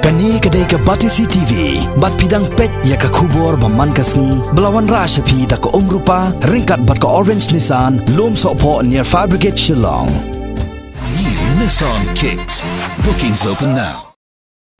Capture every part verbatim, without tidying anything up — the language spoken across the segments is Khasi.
Kane ka dei ka Batesi T V, bad phi dang peit ïa ka khubor ba man ka sngi, ba la wanrah sha phi da ka Umrupa, ryngkat bad ka Orange Nissan, Lumsohphoh near Fire Brigade Shillong. New Nissan Kicks. Bookings open now.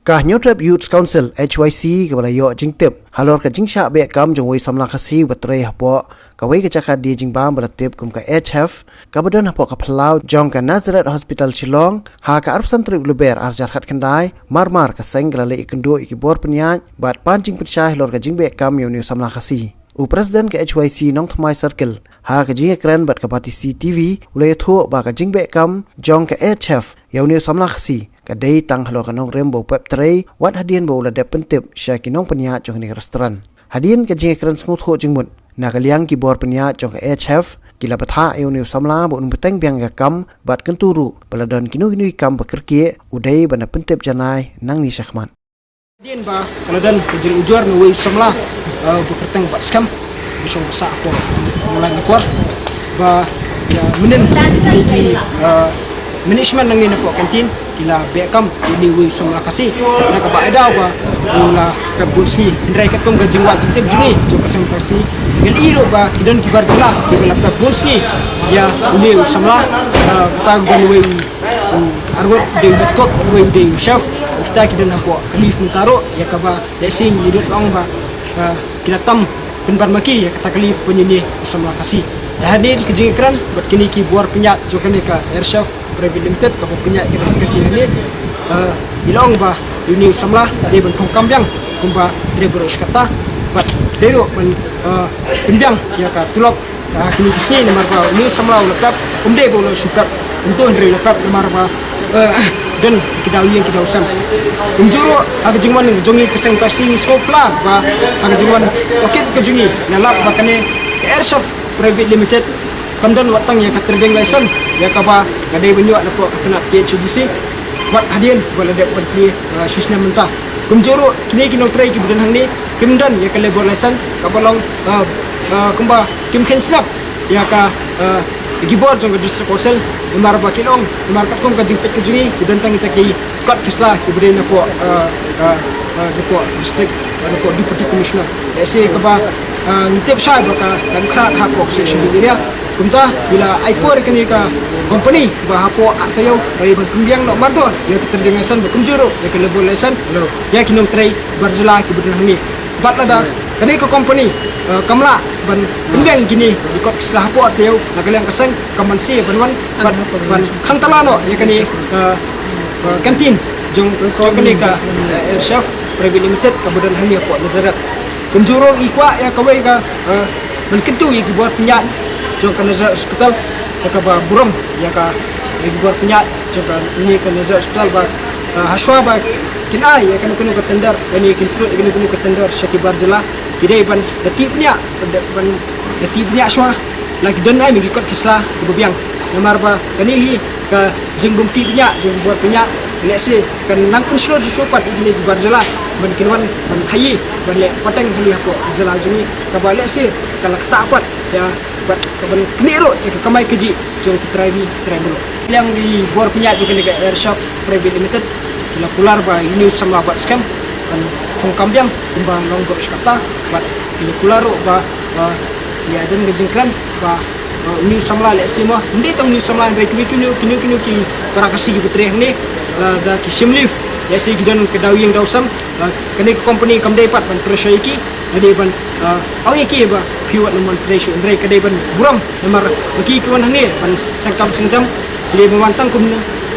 Ka Hynñiewtrep Youth Council, H Y C, kaba la ïoh jingtip halor ka jingshah beh kam jong uwei u samla Khasi uba trei hapoh kawei ka jaka die jingbam ba la tip kum ka Air Chef, kaba don hapoh ka phyllaw jong ka Nazareth Hospital Shillong, ha ka arphew san tarik u Lber arhajar khatkhyndai, marmar ka seng ka la leit ïakynduh ïa ki bor pynïaid bad pan jingpynshai halor ka jingbeh kam ïa une u samla Khasi. U President ka H Y C Nongthymmai Circle, ha ka jingïakren bad ka Batesi T V, u la ïathuh ba ka jingbeh kam jong ka Air Chef ïa une u samla Khasi ka dei tang halor ka nongrim ba u pep trei, wat hadien ba u la dep pyntip sha ki nongpynïaid jong kane ka restaurant. Hadien ka jingïakren sngewthuh jingmut na ka liang ki bor pynïaid jong ka Air Chef, ki la bthah ïa une u samla ba un bteng biang ïa ka kam, bad kyntu ruh ba lada don kino kino ki kam ba kyrkieh, u dei ban da pyntip janai nangne shakhmat. Hadien ba ka la don ka jingujor na uwei u samla, eh, uba kyrteng Bah Skhem, u shong basa hapoh Mawlai Nongkwar, ba ïa mynnin ki, eh, management nangne na hapoh canteen ki la beh kam ïa une uwei u samla Khasi, na kaba ai daw ba u la pep bun sngi. Hynrei katkum ka jingwad jingtip jong ngi jong ka seng Khasi, ngi ïohi ruh ba ki don ki bar jylla kiba la pep bun sngi ïa une u samla, eh, kata u don uwei u arngut u dei u head cook, uwei u dei u chef, kita ki don hapoh ka leave mynta ruh, ïa kaba lehse ngi ïohi ruh ong ba, eh, ki la tam pynban ma ki ïa kata ka leave ban ïa une u samla Khasi. Da hadien ka jingïakren bad kine ki bor pynïaid jong kane ka Air Chef Private Limited kaba pynïaid ïa kane ka canteen hangne, eh, ngi la ong ba ïa une u samla dei ban thung kam biang kumba trei baroh shi katta, bad dei ruh ban, eh, pynbiang ïa ka tulop ha kine ki sngi, namar ba une u samla u la pep, um dei ba u la shu pep hynrei u la pep namar ba, eh, don ki daw ïing ki daw sem. Kumjuh ruh ha ka jingwan jong ngi ka seng Khasi ngi sngewpla ba ha ka jingwan tohkit ka jong ngi la lap ba kane ka Air Chef Private Limited kam don wat tang ïa ka trading license ïa kaba ka dei ban ïoh na pdeng ka tnat K H A D C, wat hadien ba la dep ban plie, eh, shi snem mynta. Kumjuh ruh kine ki nongtrei kiba don hangne kim don ïa ka labour license kaba long, eh, eh, kumba kim kheiñ sngap ïa ka, eh, ki bor jong ka District Council, namar ba ki long, namar katkum ka jingpeit ka jong ngi ki don tang kita ki kot ki sla kiba dei na pdeng, eh, eh, eh, na pdeng district, eh, na pdeng Deputy Commissioner. Lehse kaba, eh, ngi tip shai ba ka dang khrat hapoh Scheduled Area. Kumta ngi la ai por ïa kane ka company ba hapoh ar taïew ka dei ban pynbiang noh mardor ïa ka trading license bad kumjuh ruh ïa ka labour license ïa ki nongtrei bar jylla kiba don hangne. Bad lada kane ka company, eh, kam lah ban pynbiang ïa kine ki kot ki sla hapoh ar taïew, na ka liang ka seng kam banse ban wan bad ban khang tala noh ïa kane ka, eh, canteen jong, jong kane ka, eh, Air Chef Private Limited kaba don hangne hapoh Nazareth. Kumjuh ruh ngi kwah ïa kawei ka, eh, ban kyntu ïa ki bor pynïaid jong ka Nazareth Hospital, ïa kaba burom ïa ka, ïa ki bor pynïaid jong kane ka Nazareth Hospital ba, eh, hashwa ba kin ai ïa kano kano ka tender, ban ïa kin float ïa kano kano ka tender sha ki bar jylla, ki dei ban da tih bniah, ban da, ban da tih bniah shwa la ki don ai ma ki kot ki sla kiba biang. Namar ba kane hi ka jingbym tih bniah jong ki bor pynïaid, lehse kan nang pynshlur shuh shuh pat ïa kine ki bar jylla ban kin wan ban khaïi ban leh pateng hangne hapoh jylla jong ngi, kaba lehse ka la ktah pat ïa, bad kaban knieh ruh ïa ka kamai kajih jong ki trai ri trai muluk. Liang ki bor pynïaid jong kane ka Air Chef Private Limited ki la kular ba ïa une u samla Bah Skhem kan thung kam biang kumba long baroh shi katta, bad ki la kular ruh ba, ba ïa don ka jingkren ba, ba une u samla lehse mo, ym dei tang une u samla hynrei kino kino, kino kino ki para Khasi kiba trei hangne, lada ki shim leave lehse ki don ka daw ïing daw sem, ba kane ka company kam dei pat ban pressure ïa ki, ka dei ban, ah, ong ïa ki ba phi wat nym wan trei shuh, hynrei ka dei ban burom namar ba ki ki wan hangne ban seng kam seng jam, ki dei ban wan tang kum,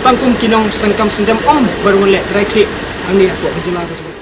tang kum ki nongseng kam seng jam, ym ban wan leh trai khlieh hangne hapoh ka jylla ka jong ngi.